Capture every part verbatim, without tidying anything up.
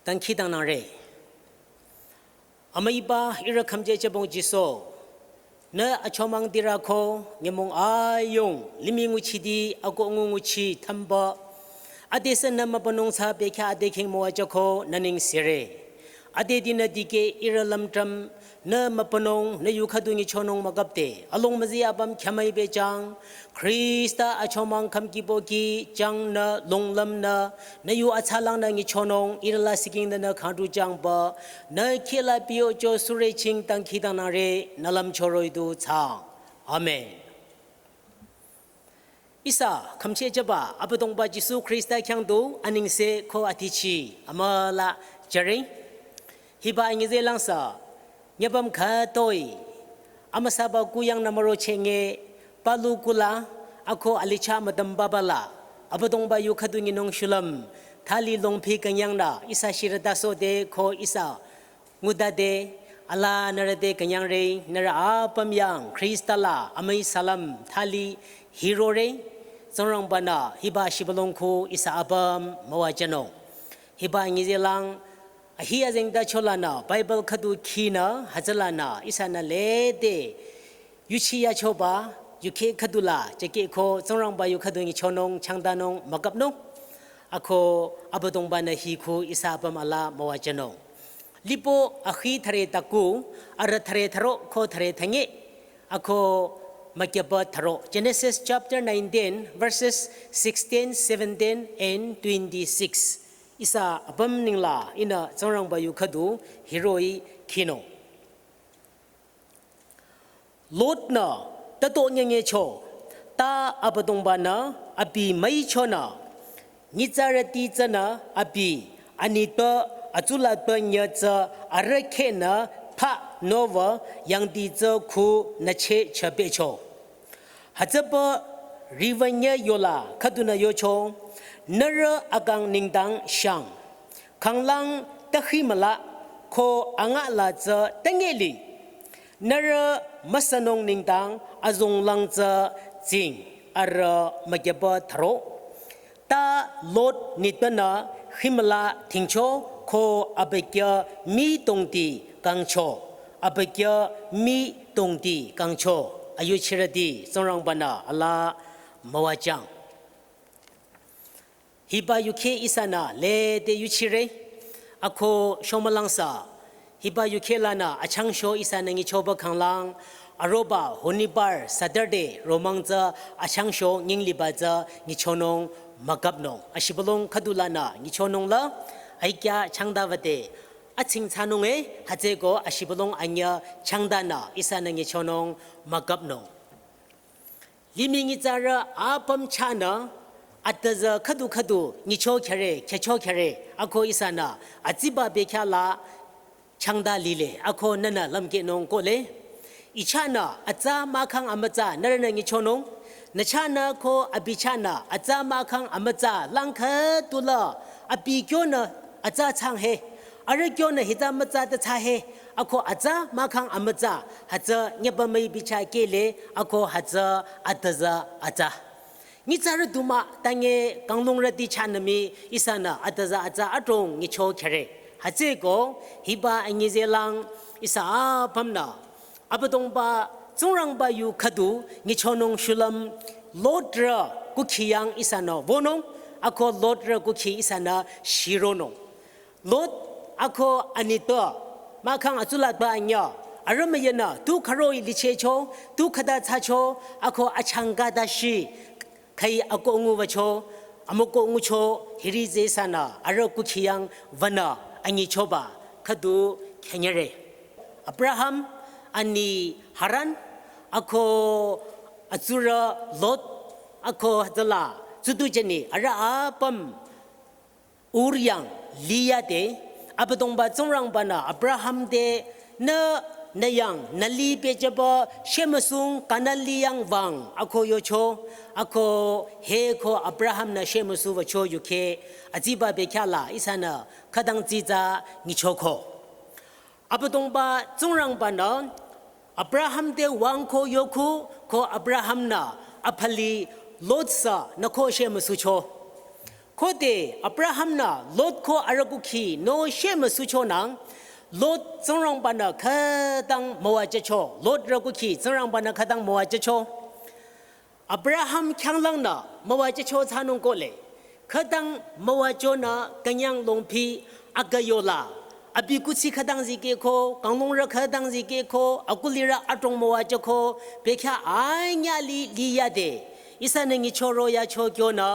Dangkhidangnangre. Amüiba ihrü khümchehchehbong Jisu, nü achomang dirü ko nyümong ayung limih nguchidi ako ngu nguchi thamba. Adesü nü mübünung thsa bekhyah ade khing müwajüko nü nengsere. Adedinü dikeh ihrü lümtrüm nü mübünung nü yu khüdu nyichonung mükapde alung müzi apüm khyamüi bejang. Khrista achomang khümkibo ki jangnü lunglümnü nü yu atsalangnü nyichonung ihrü la sikingnü nü khangdu jangba nü khehla piyocho süreching dangkhidangnangre, nü lümcho roh-i du thsaang. Amen. Ihsa khümchehchehba Abüdongba Jisu Khrista khyang du anengse ko atichi amüla jüre. Hiba anyüzehlang sü nyübüm khütoi amüsaba kuyangnü müro chenge, palu kula ako alicha müdümbaba la Abüdongba yu khüdu nyinung shulüm thali longphi künyangnü ihsa shirüta sode ko ihsa ngudade, ala nührü te künyangre, nührü apüm yang Khrista la amüi salam thali hirore. Tsingrangbanü hiba shibülung khu ihsa apüm müwajünung. Hiba anyüzehlang ahi azengtacholanü Bible khüdu khinü hütsülanü ihsanü lede yuchi yachoba yukheh khüdula jekeh ko Tsingrangba yu khüdu nyichonung changdanung mükapnung. Ako Abüdongbanü hi khu ihsa apüm ala müwajünung. Lipü akhi thüre taku, arüh thüre thüro ko thüre thünye, ako mükyüba thüro. Genesis chapter nineteen, verses sixteen, seventeen and twenty-six. Ihsa apüm nengla ihnü Tsingrangba yu khüdu hiroh-i khinung. Lot-nü tüto nyenyecho, ta Abüdongbanü abi müichonü, nyitsarüti tsünü abi anitpü atsulatpü nyü tsü arüh khehnü tha nowü yangdi tsü khu nücheh chübecho. Hütsüpü riwünyü yola khüdunü yocho, nührü akang nengdang shang. Khanglang tükhimüla ko angala tsü tünyeli. Nührü müsünung nengdang azonglang tsü tsing, arüh mükyüba thüro. Ta Lot nitpünü khimüla thingcho ko abükyü mi tongti kangcho. Abükyü mi tongti kangcho. Ayuchirüti Tsingrangbanü ala müwajüng. Hiba yukheh ihsanü lede yuchire, ako shomülang sü. Hiba yukheh lanü achangsho ihsanü nyichoba khanglang, aroba honibar Saturday romang tsü achangsho nyingliba tsü nyichonung mükapnung. Ashibülung khüdulanü nyichonung la, aikya changdawüde atsing thsanung e, hütsüeko ashibülung anyü changdanü ihsanü nyichonung mükapnung. Limih nyitsarü apüm chahnü, atüzü khüdu khüdu nyicho khyare, khyücho khyare, ako ihsanü, atsiba bekhyah la changda lile, ako nünü lümkehnung kohle. I chahnü, atsa mahkhang amütsa, nührünü nyichonung, nü chahnü ko abi chahnü, atsa mahkhang amütsa, lang khüdula, abi kyonü, atsa chang he, arüh kyonü hita mütsa ta cha he, ako atsa mahkhang amütsa, hütsü nyeba müi bicha kehle, ako hütsü atüzü atsa. Nyitsarü duma tange kanglungrüti chahnü mii ihsanü atüzü atsa adrong nyicho khyare. Hütsüeko hiba anyüzehlang ihsa apümnü Abüdongba Tsingrangba yu khüdu nyichonung shulüm Lot-rü kukhi yang ihsanü wünung, ako Lot-rü kukhi ihsanü shironung. Lot ako anitpü, mahkhang atsulatpü anyü, arüh müyünü, tu khüroh-i lichehcho, tu khüta thsacho, ako achangka dashi, khüi ako nguwücho, amüko ngucho, hiri zeh sanü, arüh kukhi yang wünü, anyichoba, khüdu khenyere. Abraham, ani Haran, ako atsurü Lot, ako hütsüla, tsutu jeni, arüh apüm, Ur yang liyade, Abüdongba Tsingrangbanü Abraham te, nü, nü yang, nü li pehjüba, shemüsung, Kanan li yang wüng, ako yocho, ako he ko Abraham-nü shemüsu wücho yukheh, atsiba bekhyah la, ihsanü, khütang tsitsa nyichoko. Abüdongba Tsingrangbanü, Abraham te wüng ko yoku, ko Abraham-nü, aphali Lot sü, nü ko shemüsucho. Khode Abraham-nü Lot ko arüh kukhi no shemüsuchonang, Lot Tsingrangba-nü khütang müwajücho, Lot rü kukhi Tsingrangba-nü khütang müwajücho. Abraham khyanglangnü müwajücho thsanung kohle, khütang müwajünü künyang longpi aküyola, abi kuthsi khütang zikehko, kanglungrü khütang zikehko, akulirü adrong müwajüko, bekhyah anyüh li liyade, ihsanü nyichoro yacho kyonü,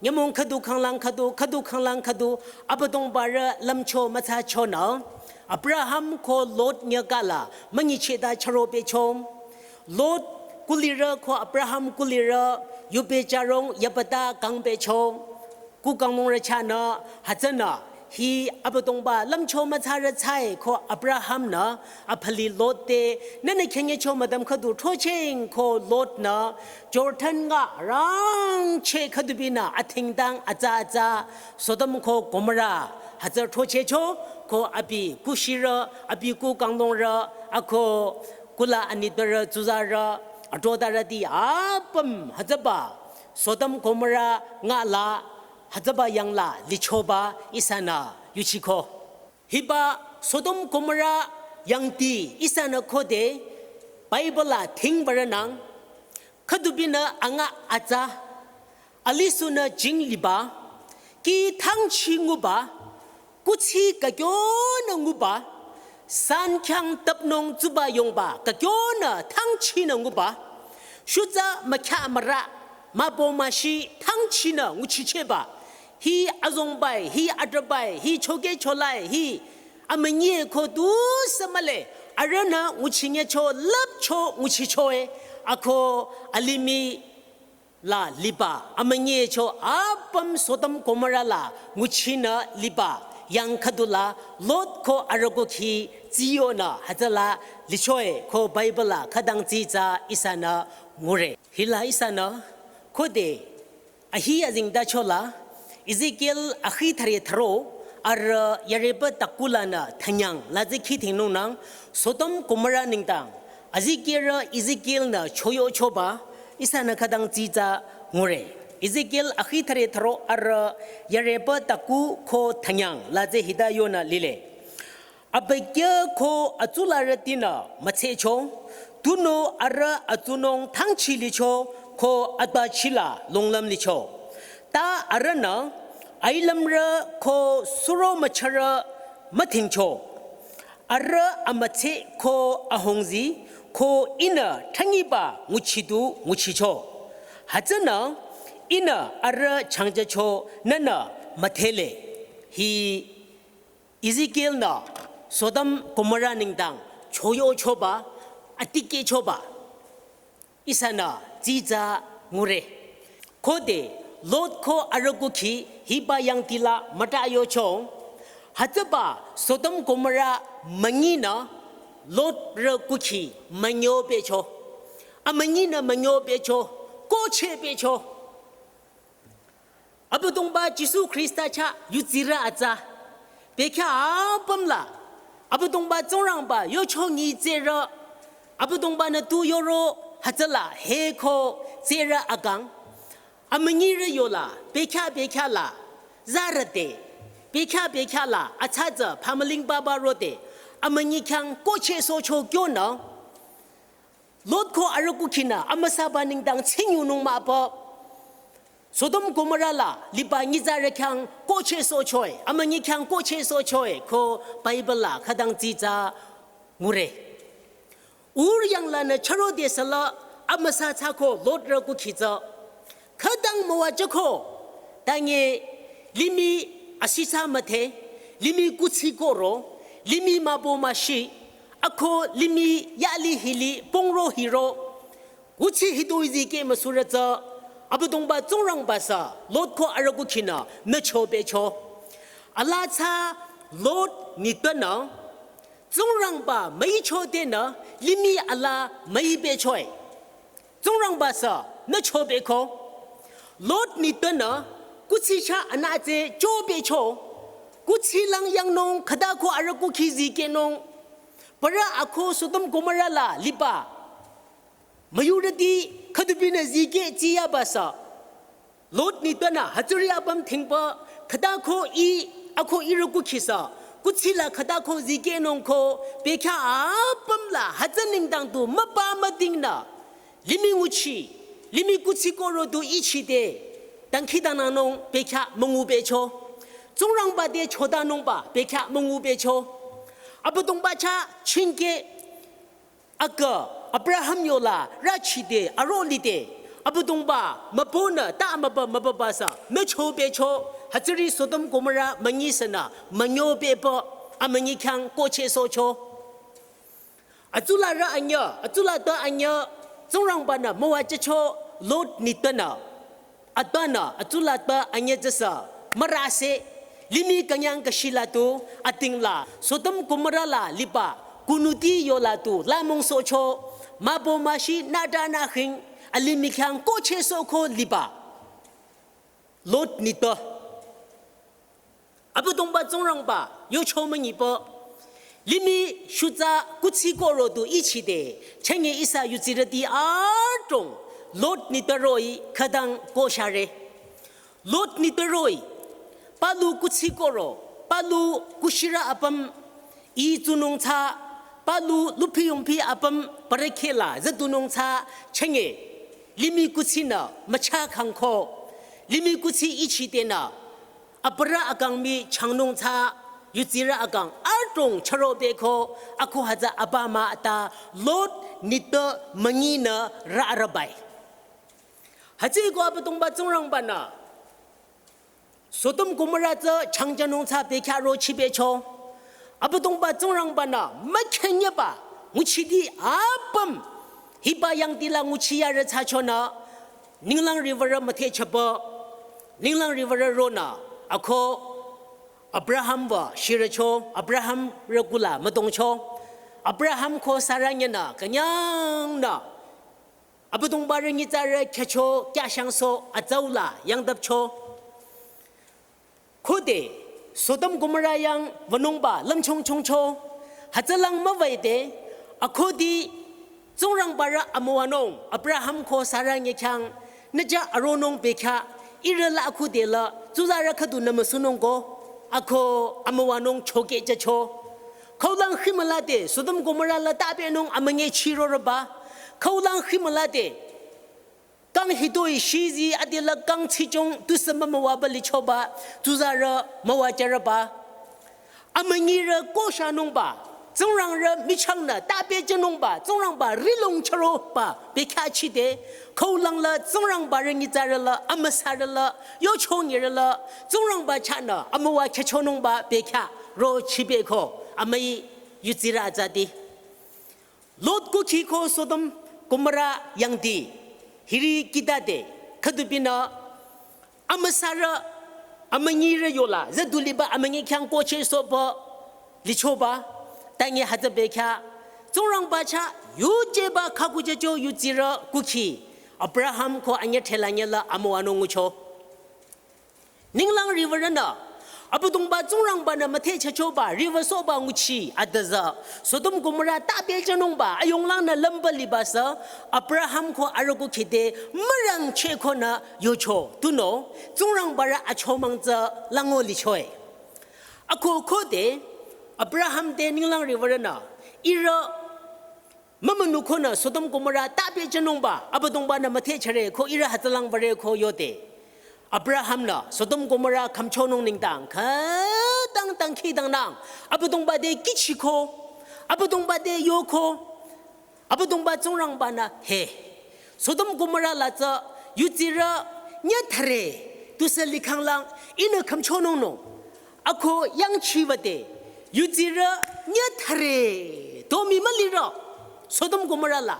nyümong khüdu khanglang khüdu, khüdu khanglang khüdu, Abüdongba rü lümcho müthsachonü, Abraham ko Lot nyükala, münyichehta chüro pehcho. Lot kulirü ko Abraham kulirü, yupehcharong yapata kang pehcho. Ku kanglungrü chahnü, hütsünü, hi Abüdongba lümcho müthsarü thsae ko Abraham-nü, apali Lot te, nünü khenyecho müdüm khüdu throcheng ko Lot-nü, Jordan nga rangcheh khüdubinü athingdang atsa atsa, Sodom ko Gomorrah, hütsü throchehcho, ko abi kushirü, abi ku kanglungrü, ako kula anitpürü, tsuzarü, atrotarüti apüm hütsüba, Sodom Gomorrah ngala, hütsüba yangla lichoba ihsanü yuchiko. Hiba Sodom Gomorrah yangti ihsanü khode Bible la thingbarünang, khüdubinü anga atsa, alisunü jing liba, kih thangchi nguba, kuthsi kakyonü nguba, san khyang tüpnung tsuba yongba kakyonü thangchinü nguba, shutsa mükhyah mürah, mübü müshi thangchinü nguchichehba, hi azongbai, hi adrabai, hi chokeh cholai, hi amünyi ko tusü mühle, arühnü nguchinyecho lüpcho nguchichoe, ako alimih la liba, amünyicho apüm Sodom Gomorrah la nguchinü liba, yang khüdula Lot ko arüh kukhi tsiyonü hütsüla lichoe ko Bible la khütang tsitsa ihsanü ngure. Hila ihsanü khode ahi azengtachola, Ezekiel akhi thüre thüro, arüh yareba takulanü thünyang la zikhi thingnungnang, Sodom Gomorrah nengdang, azikehrü Ezekiel-nü choyochoba, ihsanü khütang tsitsa ngure. Ezekiel akhi thüre thüro arüh yareba taku ko thünyang la ze hita yonü lile. Abükyü ko atsularütinü mütsehcho, tunüo arüh atsunung thangchi licho ko atbachila longlüm licho. Ta arühnü ailümrü ko suro mücharü müthingcho. Arüh amütseh ko ahongzi ko ihnü thangyiba nguchidu nguchicho. Hütsünü ihnü arüh changjücho nünü müdhele. Hi Ezekiel-nü Sodom Gomorrah nengdang choyochoba, atikehchoba ihsanü tsitsa ngure. Khode Lot ko arüh kukhi hiba yangtila müta yocho, hütsüba Sodom Gomorrah münyinü Lot rü kukhi münyo pehcho. Amünyinü münyo pehcho, kohcheh pehcho. Abüdongba Jisu Khrista chah yudsirü atsa, bekhyah apüm la Abüdongba Tsingrangba yocho nyitsarü, Abüdongba-nü tu yoro hütsüla heko tsarü akang, amünyirü yola bekhyah bekhyah la zarüte, bekhyah bekhyah la atsa tsü phamüling baba rode, amünyi khyang kohchehsohcho kyonü, Lot ko arüh kukhinü amüsaba nengdang tsingyunung mahpü, Sodom Gomorrah la liba nyitsarü khyang kohchehsohchoe, amünyi khyang kohchehsohchoe ko Bible la khütang tsitsa ngure. Ur yanglanü chüro desüla amüsa thsako Lot rü kukhi tsü khütang müwajüko, tange limih asisa müdhe, limih kuthsi kohro, limih mübü müshi, ako limih yali hili pongro hiro, kuthsi hitoi zikeh müsurü tsü, Abüdongba Tsingrangba sü Lot ko arüh kukhinü nücho pehcho. Ala tsü Lot nitpünü Tsingrangba müicho tenü limih ala müi pehchoe. Tsingrangba sü nücho pehko. Lot nitpünü kuthsi chah anütse cho pehcho. Kuthsi lang yangnung khüta ko arüh kukhi zikehnung. Parü ako Sodom Gomorrah la liba müyurüti khüdubinü zikeh tsiyaba sü Lot nitpünü hütsüri apüm thingpü, khüta ko i, ako irü kukhisa, kuthsi la khüta ko zikehnung ko, bekhyah apüm la hütsü nengdang tu müpa müdingnü, limih nguchi, limih kuthsi koro tu ichide, dangkhidangnangnung bekhyah müngupehcho. Tsingrangba te chodanungba bekhyah müngupehcho. Abüdongba chah chingkeh, akang Abraham yola rüchide aro lide, Abüdongba mübünü ta mübü mübübasa müchopehcho, hütsüri Sodom Gomorrah münyi sünü münyopehpü, amünyi khyang kohchehsohcho. Atsularü anyüh, atsulatpü anyüh, Tsingrangba-nü müwajücho Lot nitpünü, atpünü atsulatpü anyüh tsüsü mürase, limih künyang küshi la tu, ating la Sodom Gomorrah la liba kunuti yola tu lamongsohcho, mübü müshi nüta nükhing, alimih khyang kohchehsohko liba Lot nitpü. Abüdongba Tsingrangba yocho münyipü, limih shutsa kuthsi koro tu ichide, chünye ihsa yudsirüti adrong Lot nitpü roh-i khütang kohshare. Lot nitpü roh-i, palu kuthsi koro, palu kuthsirü apüm i tsunung tsü, palu lupiyongpi apüm parekhe la züdunung tsü, chünye limih kuthsinü mücha khangko, limih kuthsi ichidenü, aparü akang mii changnung tsü, yudsirü akang adrong chüropehko, ako hütsü abü mah ta Lot nitpü münyinü rürübai. Hütsüeko Abüdongba Tsingrangba-nü Sodom Gomorrah tsü changjünung tsü bekhyah rochipehcho. Abüdongba Tsingrangba-nü mükhenyeba nguchiti apüm, hiba yangdi la nguchiyarü thsachonü, ninglang riwürü müthehchapü, ninglang riwürü ronü, ako Abraham wü shirücho, Abraham rü kula müdongcho. Abraham ko Sarah nyinü künyangnü Abüdongba rü nyitsarü khyücho, kyashangsoh, atsau la yangdapcho. Khode Sodom Gomorrah yang wünungba lümchongchongcho, hütsülang müwüde, akhudi Tsingrangba rü amüwanung Abraham ko Sarah nyi khyang, nüja aronung bekhyah, ihrü la akhude la, tsuzarü khüdunü müsunung ko, ako amüwanung chokehjücho. Khaulang khimülade, Sodom Gomorrah la tapehnung amünyi chirorüba. Khaulang khimülade, kang hitoi shizi adila kang chichong tusü mümüwaba lichoba, tsuzarü müwajürüba. Amünyirü kohshanungba, Tsingrangrü michangnü tapehjünungba, Tsingrangba rihlong chüroba, bekhyah chide, khaulang la Tsingrangba rü nyitsarü la, amüsarü la, yochonyirü la, Tsingrangba chahnü, amüwa khyüchonungba, bekhyah, rochipehko, amüi yudsirü atsati. Lot kukhi ko Sodom Gomorrah yangdi, hiri kidade, khüdubinü, amüsarü, amünyirü yola, züduliba amünyi khyang kohchehsohba, lichoba, tangi hütsü bekhyah, Tsingrangba chah, yujeba khakujücho yudsirü kukhi, Abraham ko anyüh thela nyüla amüwanung ngucho. Ninglang riwürünü, Abüdongba Tsingrangba-nü müthehchehchoba, riwü sohba nguchi, adüzü, Sodom Gomorrah tapehjünungba, ayonglangnü lümba libasü, Abraham ko arüku khide, mürangcheh konü yocho, tunüo, Tsingrangba rü achomang tsü lango lichoe. Ako khode, Abraham te ninglang riwürünü, ihrü mümünu konü Sodom Gomorrah tapehjünungba, Abüdongba-nü müthehchehre ko ihrü hütsülang würe ko yode. Abraham-nü Sodom Gomorrah khümchonung nengdang, khütang dangkhidangnang, Abüdongba te kihchiko, Abüdongba te yoko, Abüdongba Tsingrangba-nü he. Sodom Gomorrah la tsü yudsirü nyüthare, tusü likhanglang, ihnü khümchonungnung. Ako yangchiwüde, yudsirü nyüthare, domi müliro, Sodom Gomorrah la.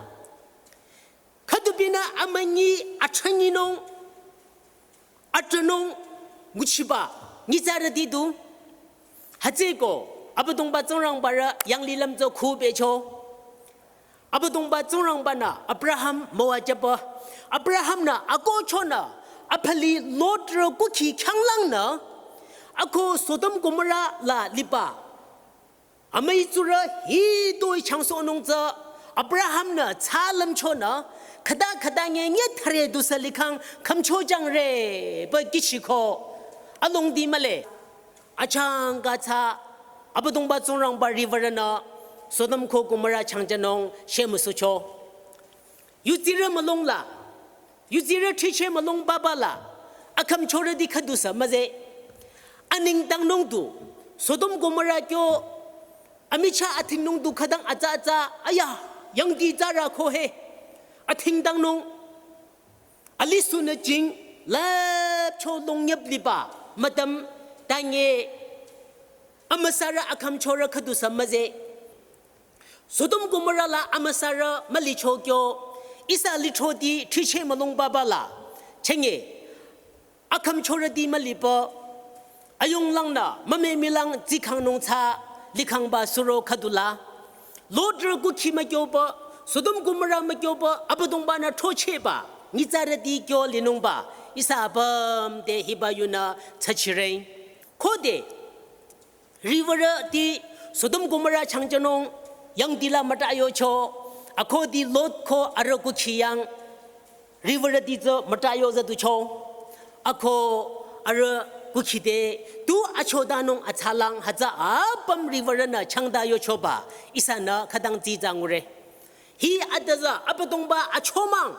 Khüdubinü amünyi achanyinung, atranung, nguchiba, nyitsarüti du. Hütsüeko, Abüdongba Tsingrangba rü yanglilüm tsü khupehcho. Abüdongba Tsingrangba-nü Abraham müwajüba. Abraham-nü akohchonü, apali Lot rü kukhi khyanglangnü, ako Sodom Gomorrah la liba. Amüi tsurü hitoi changsohnung tsü, Abraham-nü tsü lümchonü, khüta khüta nge nge thare dusü likhang khümcho jangre, pü kihchiko. Alongdi mühle. Achangka tsü, Abüdongba Tsingrangba riwürünü, Sodom ko Gomorrah changjünung shemüsucho. Yudsirü mülung la, yudsirü thriche mülung baba la, akhümchorüti khüdusü müzeh. Anengdangnung du, Sodom Gomorrah kyo, amichah athingnung du khütang atsa atsa, aya, yangdi tsara ko he. Athingdangnung, alisunü jing, lüpcho longyüp liba, mütüm, tange, amüsarü akhümchorü khüdusü müzeh. Sodom Gomorrah la amüsarü mülicho kyo, ihsa lithroti thriche mülung baba la, chenge, akhümchorüti mülipü, ayunglangnü, mümemilang tsikhangnung tsü, likhangba suro khüdula. Lot-rü kukhi mükyopü, Sodom Gomorrah mükyopü, Abüdongba-nü throchehba, nyitsarüti kyo linungba, ihsa apüm te hiba yunü tsachireng. Khode, riwürüti Sodom Gomorrah changjünung yangdi la müta yocho, akhudi Lot ko arüh kukhi yang riwürüti tsü müta yo züducho. Ako arüh kukhi te tu achodanung atsalang hütsü apüm riwürünü changda yochoba ihsanü khütang tsitsa ngure. Hi adüzü Abüdongba achomang.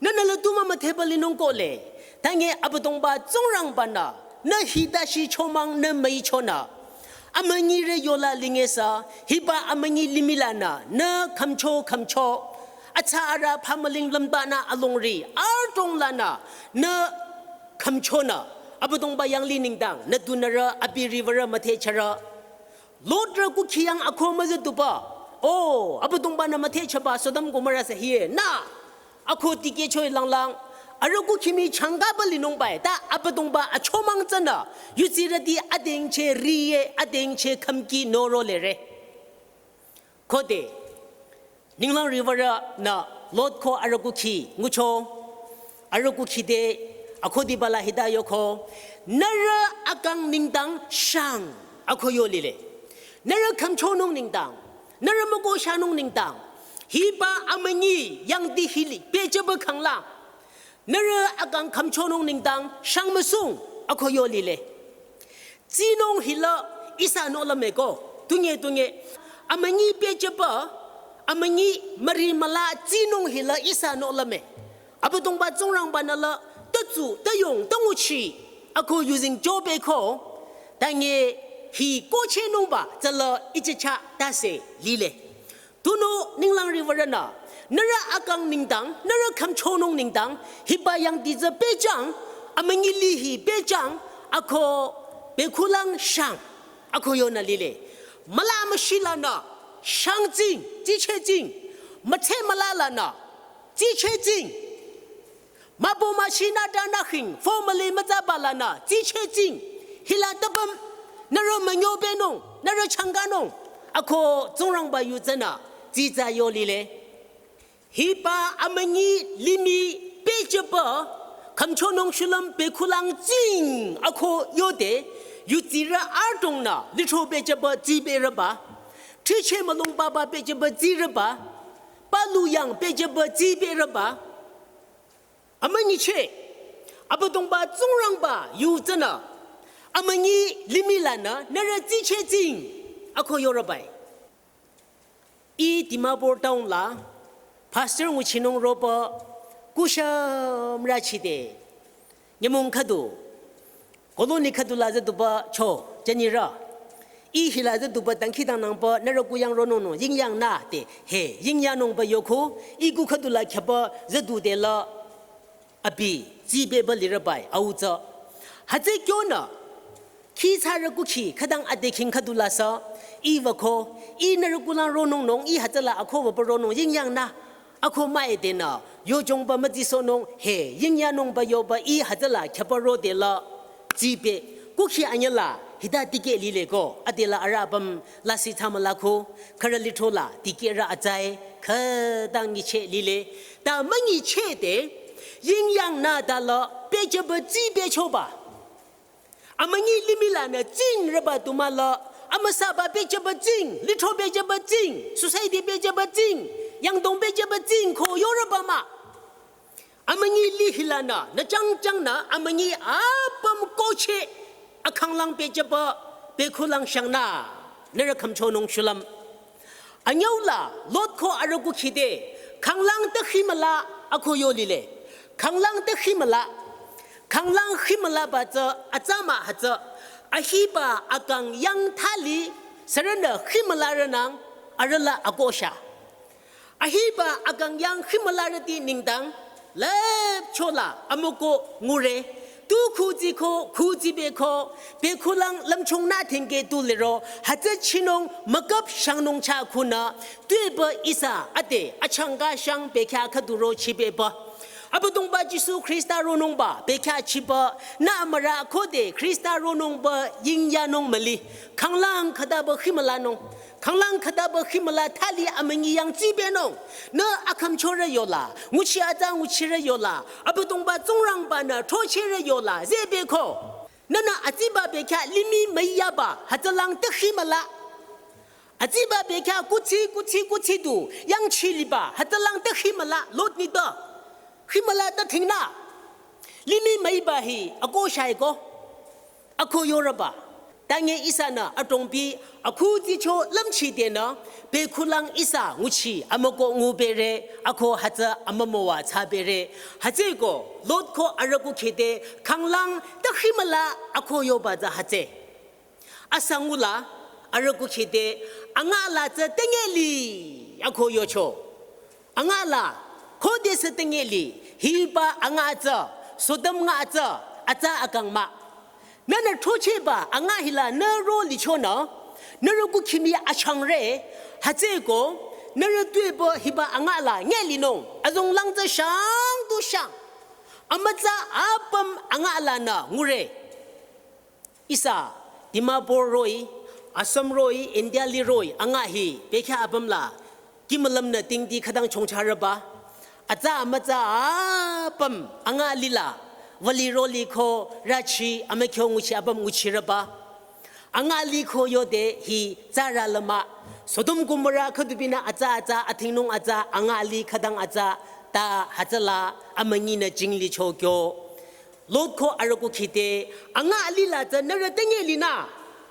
Nünü lütuma mütheba linung kohle. Tange Abüdongba Tsingrangba-nü, nü hita shi chomang nü müichonü. Amünyirü yola lingesü, hiba amünyi limih lanü, nü khümcho khümcho. Atsa arüh phamüling lümbanü alongri, artong lanü, nü khümchonü. Abüdongba yanglih nengdang, nü dunürü, abi riwürü müthehchürü. Lot-rü kukhi yang ako müzüduba. O, Abüdongba-nü müthehchaba Sodom Gomorrah sü hie. Nü, ako tikehcho-i langlang. Arüh kukhi mii changkaba linungba-i. Ta Abüdongba achomang tsünü. Yudsirüti adengcheh riye, adengcheh khümki noro lere. Khode. Ninglang riwürünü Lot ko arüh kukhi ngucho, arüh kukhi te, akhudi bala hita yoko, nührü akang nengdang shang, ako yo lile. Nührü khümchonung nengdang, nührü müko shanung nengdang, hiba amünyi yangdi hili, pehjüba khanglang. Nührü akang khümchonung nengdang shang müsung, ako yo lile. Tsinung hila ihsa nohlüme ko, tunye tunye. Amünyi pehjüba, amünyi müri müla tsinung hila ihsa nohlüme. Abüdongba Tsingrangba-nü la, tütsu, tüyong, tünguchi, ako yuzeng jübe ko, tange hi kochehnungba, tsüla ichicha tase lile. Tunüo ninglang riwürünü, nührü akang nengdang, nührü khümchonung nengdang, hiba yangdi tsü pehjüng, amünyi lihi pehjüng, ako bekhulang shang, ako yonü lile. Müla müshi lanü, shang tsing, tsicheh tsing, mütse müla lanü, tsicheh tsing. Mübü müshi nü ta nü khing, family mütsaba lanü, tsicheh tsing. Hila tüpüm, nührü münyobenung, nührü changkanung. Ako Tsingrangba yu tsünü, tsitsa yo lile. Hiba amünyi limih pehjüba, khümchonung shulüm bekhulang tsing, ako yode, yudsirü artongnü, lithro pehjüba tsibereba. Thriche mülung baba pehjüba tsireba. Palu yang pehjüba tsibereba. Amünyicheh, Abüdongba Tsingrangba yu tsünü, amünyi limih lanü, nührü tsicheh tsing, ako yorebai. I Dimapur town la, pastor nguchinung ropü, kusham rachide, nyümong khüdu, Colony khüdu la züduba cho, jünirü. I hila züduba dangkhidangnangba nührü kuyang ronungnung, yingyangnü te, he, yingyangnungba yoko, i ku khüdu la khyaba züdu de la, abi, zibeba lirübai, au tsü. Hütsü kyonü, khi tsarü kukhi, khüdang ade khing khüdu la sa, i wüko, i nührü kulang ronungnung, i hütsüla ako wüba ronung, yingyangnü. Ako mah-e denü, yojongba mütsisohnung, he, yingyangnungba yoba i hütsüla khyaba rode la, tsibe, kukhi anyüla, hita tikeh lile ko, adela arüh apüm lasih tsamüla ko, khürü lithro la, tikehrü atsae, khüdang nyicheh lile, ta münyicheh de, yingyangnü ta la, pehjüba tsibe choba. Amünyi limih lanü tsingreba tu mah la, amüsaba pehjüba tsing, lithro pehjüba tsing, society pehjüba tsing, Yangdong pehjüba tsing ko yorüba mah. Amünyi lih hilanü, nü changchangnü, amünyi apüm kohcheh, akhanglang pehjüba, pehkulang shangnü, nührü khümchonung shulüm. Anyüula, Lot ko arüh kukhide, khanglang te khimüla, ako yo lile. Khanglang te khimüla. Khanglang khimülaba tsü, atsa mah hütsü. Ahiba akang yang thali, sürünü khimülarünang, arüh la akohsha. Ahiba akang yang khimülarüti nengdang, lüpchola amüko ngure, tu khuzi ko, khuzi beko, pehkulang lümchung nü thengke tu liro, hütsü chinung müküp shangnung chah khunü, tuepü ihsa ade, achangka shang bekhyah khüdu ro chibepü. Abüdongba Jisu Khrista ronungba, bekhyah chipü, nü amürü khode Khrista ronungba yingyanung müli, khanglang khütaba khimülanung. Khanglang khütaba khimüla thali amünyi yang tsibenung. Nü akhümchorü yola, nguchi atsa nguchirü yola, Abüdongba Tsingrangba-nü throchehrü yola, zebeko. Nünü atsiba bekhyah limih müiyaba, hütsülang te khimüla. Atsiba bekhyah kuthsi, kuthsi, kuthsi du, yangchi liba, hütsülang te khimüla, Lot nitpü. Khimüla te thingnü. Limih müiba hi, akohsha eko. Ako yorüba. Tange ihsanü atongpi akhuzicho lümchidenü, pehkulang ihsa nguchi amüko ngubere, ako hütsü amümüwa tsabere. Hütsüeko, Lot ko arüh kukhide, khanglang te khimüla ako yoba tsü hütsü. Asangula, arüh kukhide, angala tsü tengeli, ako yocho. Angala, khodesü tengeli, hiba anga tsü, Sodom nga tsü, atsa akang mah. Nünü throchehba anga hila nü ro lichonü, nührü kukhimi achangre, hütsüeko, nührü tuepü hiba angala ngelinung, azonglang tsü shang tu shang. Amütsa apüm angalanü ngure. Ihsa, Dimapur roh-i, Assam roh-i, India li roh-i, anga hi, bekhyah apüm la, kimülümnü tingdi khütang chongcharüba. Atsa amütsa apüm, anga lila, vali roli ko, rachi, amükhyo nguchi apüm nguchirüba. Anga li ko yode hi, tsarü lama, Sodom Gomorrah khüdubinü atsa atsa, athingnung atsa, anga li khütang atsa, ta hütsüla, amünyinü jinglicho kyo. Lot ko arüh kukhide, anga alila tsü nührü tengelinü.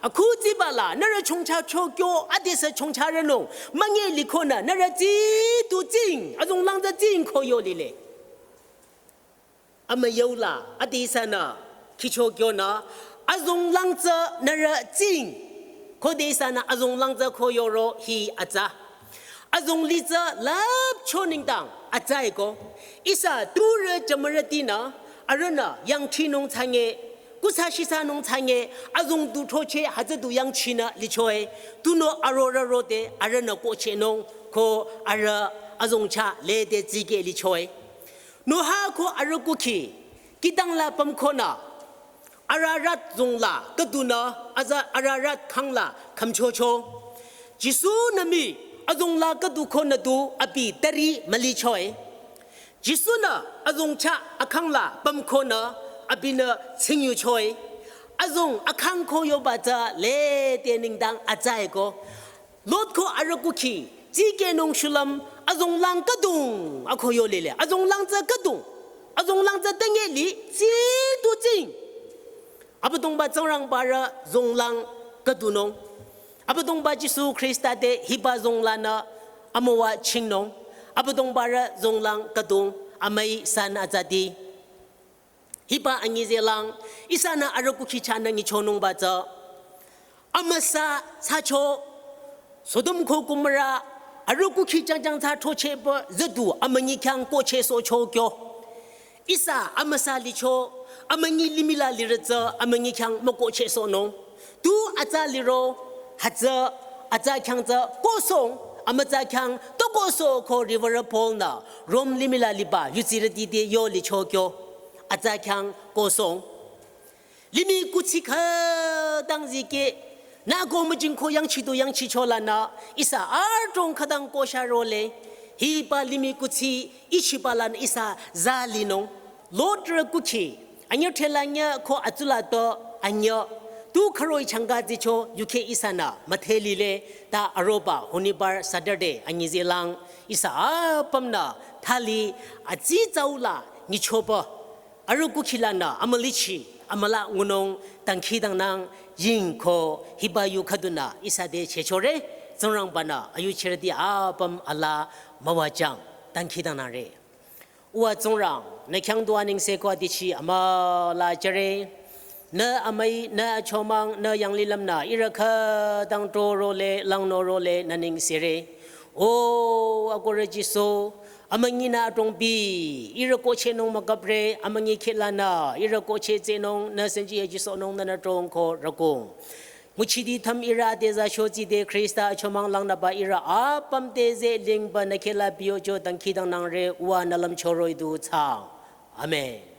Akhuziba la, nührü chongcha chokyo, adesü chongcharünung. Mangelikonü, nührü tsi tu tsing, azonglang tsü tsing ko yo lile. Amüyola, adesünü, khichokyonü, azonglang tsü nührü tsing. Khodesünü, azonglang tsü ko yoro hi atsa. Azongli tsü lüpcho nengdang atsa eko. Ihsa turü jümürütinü, arühnü yangchinung tsange, kusa shisanung tsange, azong du throcheh hütsü du yangchinü lichoe. Tunüo arorü rode arühnü kohchehnung ko arüh azong chah lede tsike lichoe. Noah ko arüh kukhi, kidang la pümkonü, Ararat zongla khüdunü aza Ararat khangla khümchocho. Jisu-nü mii azongla khüdu konü du abi tari mülichoe. Jisu-nü azong chah akhangla pümkonü abinü tsingyuchoe. Azong akhang ko yoba tsü lede nengdang atsa eko. Lot ko arüh kukhi, tsikehnung shulüm, azonglang khüdung, ako yo lile, azonglang tsü khüdung, azonglang tsü tengeli, tsi tu tsing. Abüdongba Tsingrangbarü zonglang khüdunung. Abüdongba Jisu Khrista te hiba zonglanü amüwa chingnung. Abüdongbarü zonglang khüdung, amüi san atsati. Hiba anyi zelang, ihsanü arüh kukhi chahnü nyichonungba tsü. Amüsa thsacho, Sodom ko Gomorrah, arüh kukhi jangjang thsa throchehba züdu amünyi khyang kohchehsohcho kyo. Ihsa amüsa licho, amünyi limih la lirü tsü amünyi khyang mükohchehsohnung. Tu atsa liro, hütsü, atsa khyang tsü kohsohng, amütsa khyang tokohsoh ko Reverend Paul-nü, Rome limih la liba, yudsirüti te yo licho kyo, atsa khyang kohsohng. Limih kuthsi khütang zikeh, nü ko müjing ko yangchi du yangchicho lanü, ihsa adrong khütang kohsha role, hiba limih kuthsi, ichiba lanü ihsa zalinung. Lot rü kukhi, anyü thela nyü ko atsula to anyü. Tu khüroi changka tsicho yukheh ihsanü müdhe lile, ta aroba honibar Saturday anyi zehlang ihsa apümnü thali atsitsau la nyichoba arüh kukhilanü amülichi amüla ngunung dangkhidangnang yingko hiba yu khüdunü ihsa te chechore. Tsingrangbanü ayuchirüti apüm alaa müwajüng dangkhidangnangre. Uwa Tsingrang, nü khyang du anengse ko adichi amüla jüre. Nü amüi, nü achomang, nü yanglilümnü ihrü khütang trorole, langnürole, nü nengsere. O akohrü Jisu, amünyinü adrongbi ihrü kohchehnung mükapre, amünyi khehlanü ihrü kohcheh tsehnung, nü senji ya Jisu nung nünü drong ko rükung. Nguchiti thüm ihrü ade za shotsi de Khrista achomang langnüba ihrü apüm te zeh lingba nü khehla biyocho dangkhidangnangre, uwa nü lümcho roh-i du thsaang. Amen.